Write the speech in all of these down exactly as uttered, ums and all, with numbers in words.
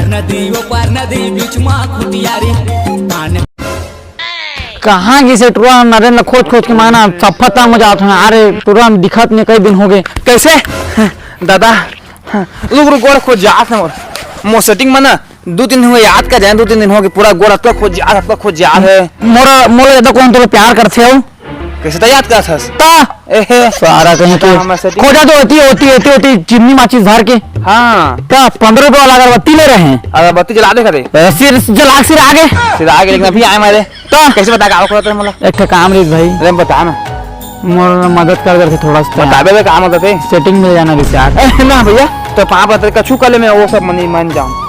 नदी ओ पार नदी बीच मा खुटियारी पान। कहाँ गिसे टुरा नरेन ल खोज खोज के माना सफा तंग हो जात हन। अरे टुरा दिखत नहीं, कई दिन हो गए। कैसे? दादा, रुक रुक, गोड़ खोज जात है मोर। मोर सेटिंग में ना दो तीन दिन हो गए, याद कर जाए, दो तीन दिन हो गए, पूरा गोड़ अतका खोज जात, अतका खोज जात है। मोरा मोरा ज्यादा कौन तोला प्यार करथे हो? कैसे तो याद करत हस? ता एहे। सारा कहीं तो हाँ, मैं सेटिंग खोजा तो होती होती होती होती चिमनी माचिस धर के। हाँ। का पंद्रह रुपया वाला अगरबत्ती ले रहे हैं। अगरबत्ती जला दे करे। ए, सिर जला के सिर आगे। सिर आगे, लेकिन अभी आए मारे। तो कैसे बता का खोला तेरे मोला? एक ठे काम रही भाई। अरे बता ना। मोर मदद कर करके थोड़ा सा। बताबे बे का मदद है? सेटिंग में जाना रिचार्ज। ए, ना भैया, तो पाँव पत्थर कछु कर ले, मैं वो सब मनी मान जाऊँ।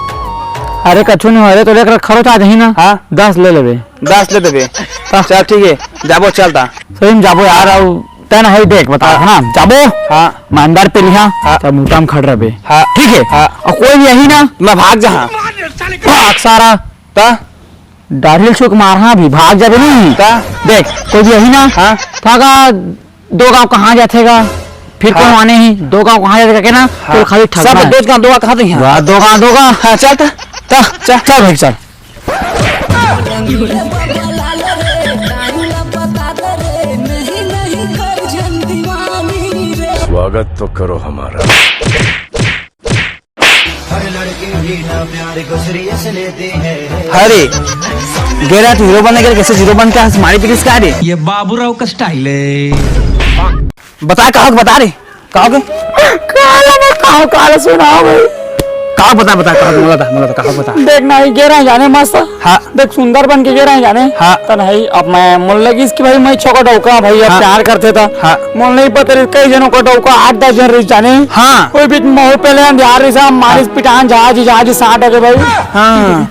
अरे कछु नहीं हो रे, तो लेकर खरोच आ जाही ना। हाँ। दस ले लेबे। दस ले देबे। हाँ। चल ठीक है, जाबो चलता। सही में जाबो यार, अउ तैं ना है देख बता हाँ। है ना, जाबो। हाँ। मैं अंदर पे लिहा, हाँ। तब मुंह में खड़ रहे। हाँ। ठीक है। हाँ। और कोई भी यही ना, मैं भाग जा। भाग सारा। ता? डाढ़िल छुक मारहा भी, भाग जाबे नहीं। ता? देख, कोई भी यही ना, हाँ। भागा दो गांव कहाँ जाथेगा, फिर हाँ। कौन आने ही, दो गांव कहाँ जाथेगा के ना, हाँ। तो खाली सब ठगना है। दो गांव, दो गांव कहाँ थे यहाँ? वाह, दो गांव, दो गांव। हाँ, चल ता। ता, चल, चल भाई, चल। स्वागत तो करो हमारा। अरे, गेरा तू हीरो बनने के लिए कैसे जीरो बन के हंस मारी पीटिस का रे? ये बाबूराव का स्टाइल है। बता, कहा बता रे। कहा के? काला मैं कहा, काला सुनाओ भाई। कहा बता, बता, कहा बता, बता, कहा बता। देख ना, ये गेरा जाने मस्त। हाँ। देख सुंदर बन के गेरा जाने। हाँ। तो नहीं, अब मैं मोला लगिस कि भाई मैं छोका डौका भाई, अब हाँ। प्यार करथे ता। हाँ। मोला नहीं पता रही, कई जनों का डौका आठ दस जन रही जाने। हाँ। कोई बीच में पहले अंधियार रही सा, मारिस हाँ। पिटान जहाज, जहाज साठ आ गए भाई। हाँ।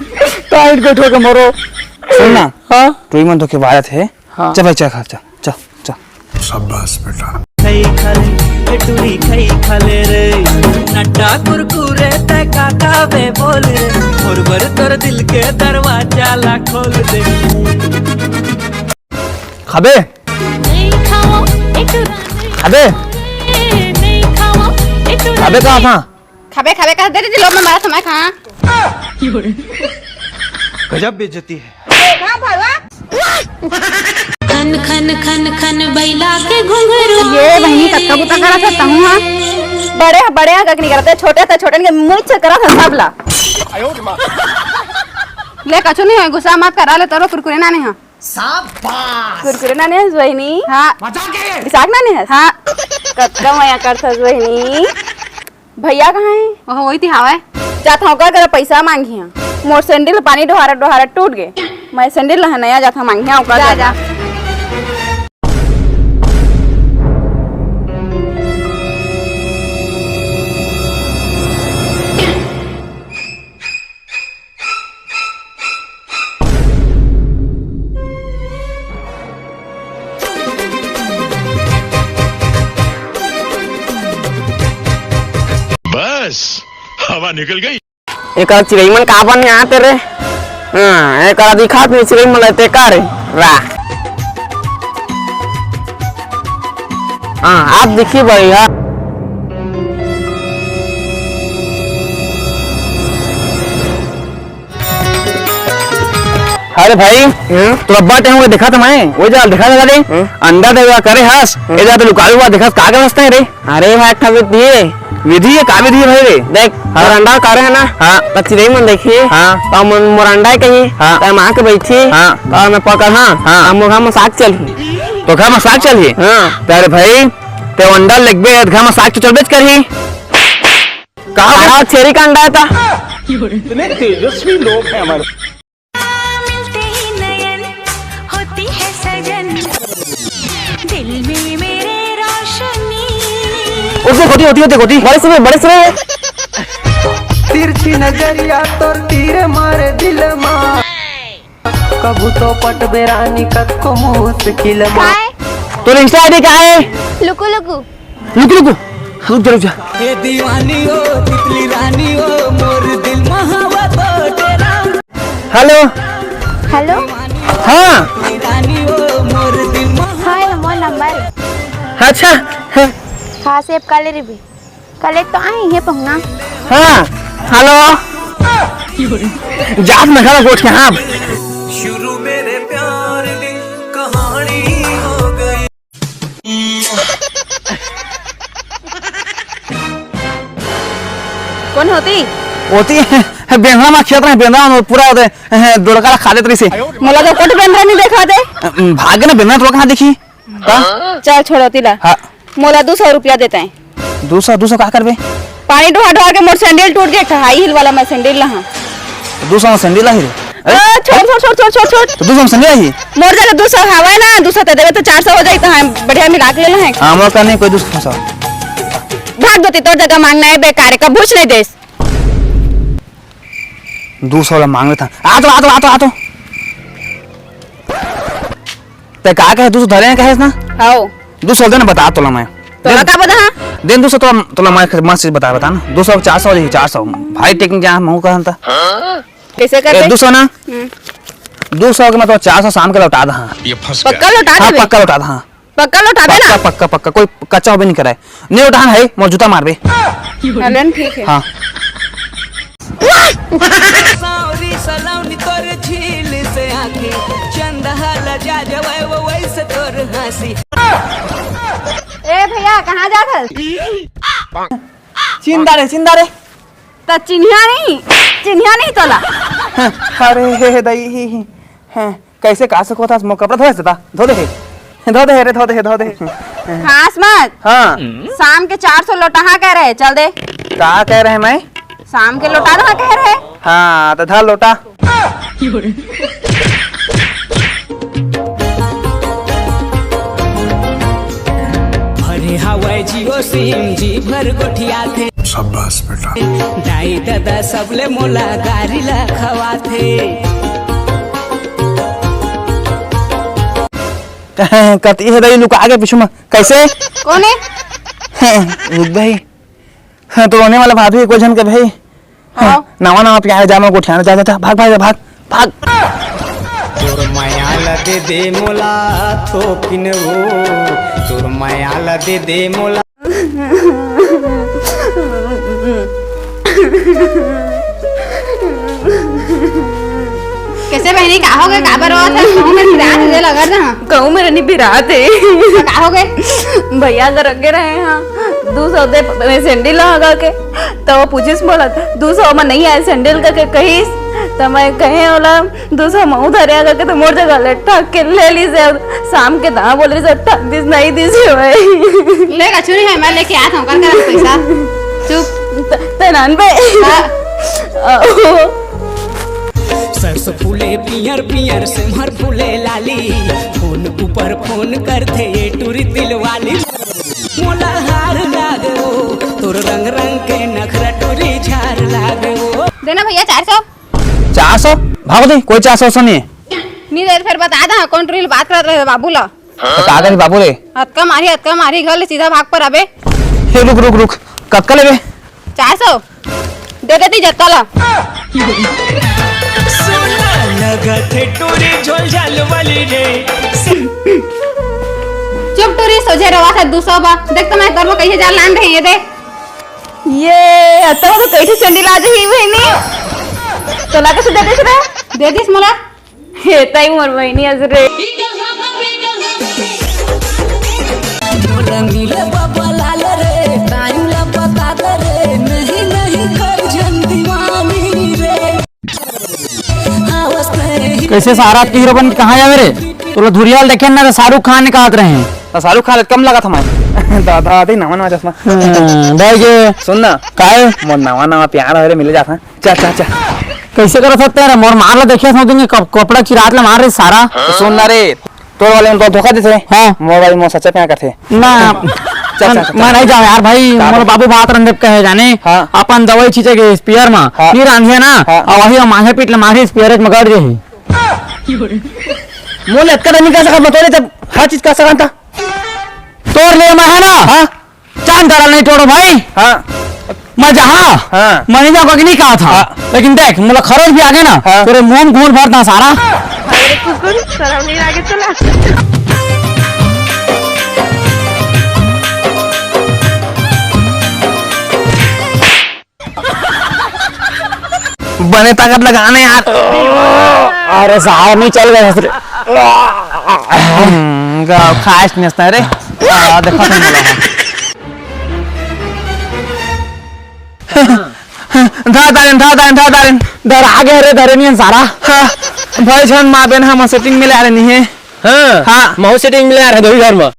टाइट बैठो के मरो। सुन ना। हाँ। तू ही मन तो के भारत है। हाँ। चल भाई, चल खा, चल, चल, चल। शाबाश बेटा। खई खा ले, ए टुरी खई खा ले रे। नड्डा कुरकुरे ते का खाबे बोल रे। मोर बर तोर दिल के दरवाजा ला खोल दे। खाबे? नहीं खाओ, ए टुरा नहीं खाबे? खाओ रे, नहीं खाओ, ए टुरा खाबे कहा नहीं था? खाबे, खाबे, कहा दे दे, लोग में मारा समय कहाँ? गजब बेइज्जती है। देखा भला। खन खन खन खन बैला के घुंघरू ये बहिनी कतका बुता करा था तहूँ हा। बड़े हा, बड़े हा, कक नहीं करते, छोटे था, छोटे नहीं, मुझ से करा था सब ला। ले, कछु नहीं हो, गुस्सा मत करा, ले तोरो कुरकुरे ना नहीं हा। शाबाश। कुरकुरे ना नहीं हस, बहिनी? हाँ। मजाक है ये। बिसाख ना नहीं हस? हाँ। कतका मया करथस, बहिनी? भैया कहाँ है? ओहो, वही ती हावय। जात हूँ का, करा पैसा मांगी हाँ। मोर सैंडल पानी डोहारा डोहारा टूट गए। मैं सैंडल ला नया जात हूँ मांगी हाँ, ओकर जा, जा। बस, हवा निकल गई। एकरा चिरई मन का बन यहाँ तेरे? हाँ, एकरा दिखात नहीं चिरई मन लेते का रे? रा। हाँ, आप दिखी बढ़िया। अरे भाई, हम्म? तो अब्बा टाइम हुए देखा था मैं, वो जा देखा था रे, हम्म? अंडा देवा करे हस, हम्म? ए जा तो लुकावे हुआ देखा का करस तैं रे? अरे भाई, एक ठा विधि है। विधि है, का विधि है भाई रे? देख, हाँ। अगर अंडा करे है ना, हाँ। तो चिरई मन देखी, हाँ। तो मन मोर अंडा कही, हाँ। तो माँ के बैठी, हाँ। तो मैं पकड़, हाँ, हाँ। तो मोर घर में साग चलही। तो घर में साग चलही? हाँ। तो अरे भाई, ते अंडा लेगबे, घर में साग तो चलबेच करही। कहाँ? हाँ, छेरी का अंडा है ता। इतने तेजस्वी लोग हैं हमारे। मिलते ही नयन होती है सजन, दिल में मेरे रोशनी। उठ, उठ, उठ, उठ, उठ, उठ। बड़े सुबह, बड़े सुबह। तिरछी नजरिया तोर तीर मारे दिल मा। कभू तो पटबे रानी कतको मुश्किल मा। काय? तोर Insta ID का है? लुकु लुकु। लुकु लुकु, रुक जा, रुक जा। हे दीवानी ओ, तितली रानी ओ, मोर दिल महावा तो तेरा। हेलो। हेलो। हाँ। रानी ओ, मोर दिल महा- हाँ, ये मोर नंबर है। अच्छा। हाँ। हाँ, सेव कर ले रे भी। कल एक तो आए हैं पहुना। हाँ। हेलो। जात में घला गोठ के हाँ। शुरू मेरे प्यार दी कहानी हो गई। कोन होती? होती है, बेंदरा मा खेत रहे, बेंदरा मा पूरा होते, हैं, डोड़का ला खा देत रहिसे। मोला तो कोट बेंदरा नहीं देखा दे। भागे ना बेंदरा, तो कहाँ देखी? का? चल छोड़ होती ला। हाँ। मोला दू सौ रुपया देते हैं। दू सौ, दू सौ का करबे? पानी डोहा डोहा के मोर सैंडल टूट गे, हाई हील वाला मैं सैंडल ला हाँ। दू सौ में सैंडल आही रे? अरे? अ, छोड़, छोड़, छोड़, छोड़, छोड़, छोड़। तो दू सौ में सैंडल आही? मोर जगह दू सौ हवय ना, दू सौ ते देबे तो चार सौ हो जाई, तो हाँ, बढ़िया मिला के ले लेना है। हाँ, मोर कर नहीं कोई दू सौ। भाग दो, तोर जगह मांगना है, बेकार है, कब भूछ नहीं देस। दू सौ ला मांग लेता। आ तो, आ तो, आ तो, आ तो। ते का कहे, दू सौ धरे कहे ना? हाओ। दू सौ देना, बता तोला मैं। तोला का बता, हाँ? देन दू सौ तोला, तोला मैं मस्त चीज बता, बता ना। दू सौ, चार सौ हो जाही, चार सौ। भाई टेकिंग क्या, महू कहन था। कैसे कर ए, दे? दू सौ ना? हम्म। दू सौ के मैं तो चार सौ शाम के लौटा दा, हाँ। ये फंस पक्का गया। लौटा हाँ, देबे? पक्का लौटा दा, हाँ। पक्का लौटाबे पक्का, ना? पक्का, पक्का। कोई कच्चा होबे नहीं करे। नहीं लौटान है, मोर जूता मारबे। चलन, ठीक है। हाँ। सावरी सलौनी तोर झील से आके, चंदा हाला जा जवे वो वैसे तोर हंसी। ए भैया, कहाँ जात हस? चिंता रे, चिंता रे। त चिन्हिया नहीं, चिन्हिया नहीं तोला। अरे हे, हे दई, ही, ही। हैं, कैसे का सको था? मोर कपड़ा धोए से ता? धो दे हे। धो दे हे रे, धो दे हे, धो दे हे। खास मत। हाँ। शाम के चार सौ लौटाहा कह रहे, चल दे। का कह रहे मैं? शाम के लौटा दहा कह रहे। हाँ, तो धर लोटा। भरे हवय जियो सिम जी भर गोठियाथे। शाबाश बेटा। दाई ददा सबले मोला गारी ला खवाथे। कती हे दई लुका के पीछू में कैसे? कोन हे? रुक भाई। हाँ, तो रोने वाला भाभी को झन के भाई। हाँ। नवा नवा प्यार जामा गोठियाना जा, जा, जा, भाग, भाग, भाग, भाग। तोर माया ला दे दे मोला तो किन वो, तोर माया ला दे दे मोला। कैसे बहनी, का हो गए, काबर रोवत हस? कहूँ में बिरात हे, लगा ना। कहूँ में रनी बिरात हे। तो का हो गए? भैया घर रखे रहे हाँ, दू सौ दे मैं सैंडल लगा के, तो वो पूछिस मोला, "दू सौ में नहीं आए सैंडल?" करके कहिस, तो मैं कहे ओला, "दू सौ महू धरे," करके तो मोर जगह ले ठक के ले लीस। शाम के दाँ बोल रही से ठक दिस, नहीं दिस हे भाई। ले का छुरी है, मैं लेके आत हूँ, कर कर पैसा। चुप। त-, ते नान बे। हाँ। सरसों फूले पियर पियर, सेमर फूले लाली, फोन ऊपर फोन करथे ये टूरी दिल वाली। मोला हार लागे ओ, तोर रंग रंग के नखरा टूरी झार लागे ओ। देना भैया चार सौ। चार सौ? भागो दे, कोई चार सौ नहीं है। नहीं दे, फिर बता दा, कौन टूरी बात करत रहे बाबू ला? तो का करी बाबू रे? अतका मारी, अतका मारी, घर ले सीधा भाग पर अबे। हे रुक, रुक, रुक, कतका लेबे? चार सौ। दे देती जत्ता ला। सोना लगत हे टूरी झोल झाल वाली रे। चुप टूरी, सोझे रवा था दू सौ बा। देख तो मैं तोर में कहिए जाल लान रही है, देख। ये अतवा तो कैसे चंडी लाज ही बहनी। तो ला कैसे दे दे रे? दे दिस मोला। हे तई मोर बहिनी अस रे। मोला मिले बाबा लाल रे, टाइम ला बता दे रे, नहीं, नहीं कर जन दीवानी रे। आवस नहीं। कैसे सारा के हीरो बन के कहाँ जावे रे? तोला धुरियाल देखे ना रे, शाहरुख खान ने कहत रहे। तो शाहरुख खान कम लगा था मैं। दादा, दे नवा नवा चश्मा। हाँ, भाई ये सुन ना। काय? मोर नवा नवा प्यार हो रे, मिले जाता। चा, चा, चा। कैसे करत हस तेरा? मोर मार ला देखे समझ नहीं, कप-, कपड़ा चिरात ला मार रे सारा। तो सुन ना रे, तोर वाले में तो धोखा देथे। हाँ। मोर वाले में सच्चा प्यार करथे। ना, चा, चा, चा, मैं चा। नहीं जाऊँ यार भाई, का मोर बा-, बाबू बात रंधे कहे जाने, हाँ। अपन दवाई छींचे के स्पीयर मा, हाँ। नहीं रांधिया ना, हाँ। और वही माथे पीट ले मारे स्पीयर एक मगाड़ दे। मोर ले अतका नहीं कर सकत, मैं तोरे जब हर चीज कर सकत था। तोर ले मैं है ना? हाँ। चांद तारा नहीं टोड़ो भाई। हाँ। मैं जहाँ, हाँ। मैं नहीं जाऊँगा कि नहीं कहा था। हाँ। लेकिन देख, मोला खरोच भी आ गया ना, हाँ। तेरे मुंह में घूर भरता सारा। अरे कुकुर, शर्म नहीं लगे तोला? बने ताकत लगा ना यार। अरे साहब, नहीं चल गए ससुरे। हम्म, गाँव खास नस्ता रे। आ, देखा था मिला है। धा तारिन, धा तारिन, धा तारिन। डरा गए रे, धरे नहीं सारा। हाँ, भाई जान, माँ बेन हम सेटिंग में ले आ रहे नहीं है। हाँ, हाँ। महू सेटिंग में ले आ रहे दो ही घर में।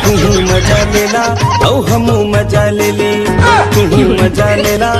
तू मजा लेला, अउ हम मजा ले ले। तू मजा लेला,